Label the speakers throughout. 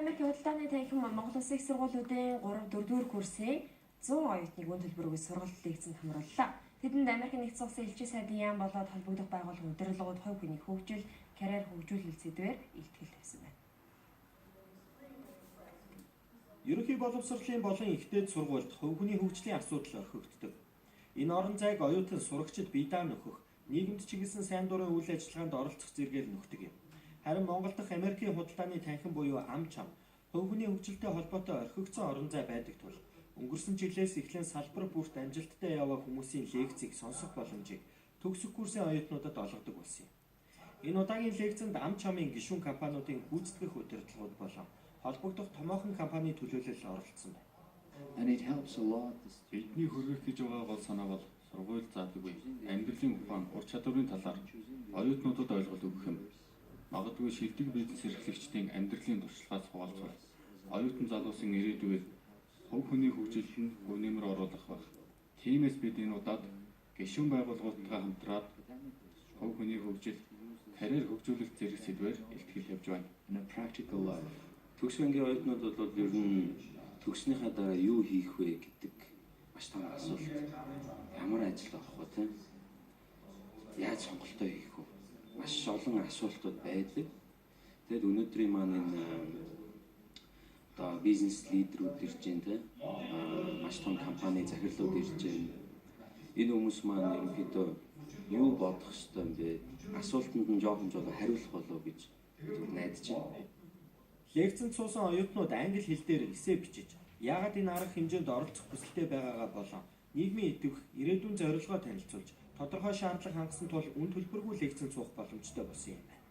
Speaker 1: Америкийн худалдааны танхим Монгол Улсын их сургуулиудын 3 4-р курсын 100 оюутныг үн төлбөргүй сургалт лекцэнд хамрууллаа. Тэдэнд Америкийн нэгдсэн улсын элчин сайдын яам болоод холбогдох байгууллагын удирдлагууд хувь хүний хөгжил, карьер хөгжүүлэлт сэдвээр илтгэл тавьсан байна.
Speaker 2: Ерөнхий боловсролын болон их дээд сургуульд хувь хүний хөгжлийн асуудал орхигддог. Энэ орон зайг оюутан сурагчид бие даан нөхөх, нийгэмд чиглэсэн сайн дурын үйл ажиллагаанд оролцох зэргээр нөхдөг юм. Харин Монгол дахь Америкийн худалдааны танхим буюу AmCham хувь хүний хөгжилтэй холбоотой орхигдсон орон зай байдаг тул өнгөрсөн жилээс эхлэн салбар бүрт амжилттай яваа хүмүүсийн лекцийг сонсох боломжийг төгсөх курсын оюутнуудад олгодог болсон юм. Энэ удаагийн лекцэнд AmCham-ын гишүүн компаниудын гүйцэтгэх удирдлагууд болон холбогдох томоохон компани төлөөлөл оролцсон байна.
Speaker 3: And it helps a lot.
Speaker 4: Бидний хүргэх гэж байгаа гол санаа бол сургууль заадаггүй амьдралын ухаан, ур чадварын талаар оюутнуудад ойлголт өгөх юм. Магадгүй шилдэг бизнес эрхлэгчдийн амьдралын туршлагаас хуваалцвал оюутан залуусын ирээдүйд хувь хүний хөгжилд нь хувь нэмэр оруулах байх. Тиймээс бид энэ удаад гишүүн байгууллагуудтайгаа хамтраад хувь хүний хөгжил, карьер хөгжүүлэлт зэрэг сэдвээр илтгэл тавьж байна.
Speaker 3: In a practical life.
Speaker 5: Төгс ангийн оюутнууд бол ер нь төгснөхийн дараа юу хийх вэ гэдэг маш том асуулт. Ямар ажил авах вэ, тийм? Яаж сонголтоо хийх вэ? Маш олон асуултууд байдаг. Тэгэд өнөөдрийн маань энэ одоо бизнес лидерүүд ирж байна, тийм? Маш том компани захирлууд ирж байна. Энэ хүмүүс маань ерөнхийдөө юу бодох ёстой юм бэ? Асуултанд нь жоохон жолоо хариулах болов гэж найдаж байна.
Speaker 2: Лекцэнд суусан оюутнууд англи хэл дээр эссе бичиж, яагаад энэ арга хэмжээнд оролцох хүсэлтэй байгаагаа болон нийгмийн идэвх, ирээдүйн зорилгоо танилцуулж, тодорхой шаардлага хангасан тул үн төлбөргүй лекцэнд суух боломжтой болсон юм байна.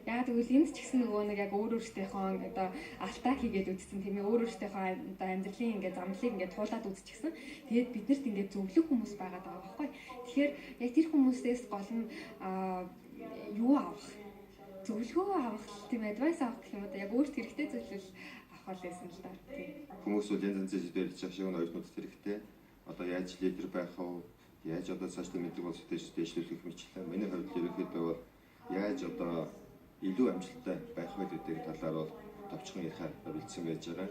Speaker 6: Яг тэгвэл энд ч гэсэн нөгөө нэг яг өөр өөртөөхөө одоо алтаа хийгээд үзсэн, тийм ээ, өөр өөртөөхөө одоо амьдралын ингээд замналыг ингээд туулаад үзчихсэн. Тэгээд биднэрт ингээд зөвлөх хүмүүс байгаа даа байхгүй. Тэгэхээр яг тэр хүмүүсээс гол нь юу авах, зөвлөгөө авах, тийм, advice авах гэх юм уу, яг өөрт хэрэгтэй зүйлэл авах л байсан л да. Тийм.
Speaker 7: Хүмүүс бол янз янзын сэдвээр ярьж байгаа шиг оюутнуудад хэрэгтэй. Одоо яаж лидер байх вэ? Яаж одоо цаашдаа мэдлэг боловсрол дэвшлүүлэх мэтчлээ. Миний хувьд ерөнхийдөө бол яаж одоо илүү амжилттай байх вэ гэдэг талаар бол товчхон ярихаар бэлдсэн байж байгаа.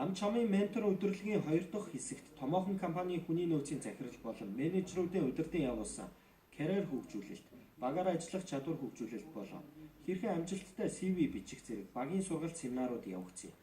Speaker 2: AmCham-ын ментор удирдлагын хоёр дахь хэсэгт томоохон компани хүний нөөцийн захирал болон менежерүүдийн удирдан явуулсан карьер хөгжүүлэлт, багаараа ажиллах чадвар хөгжүүлэлт болон хэрхэн амжилттай CV бичих зэрэг багийн сургалт семинарууд явагдсан юм.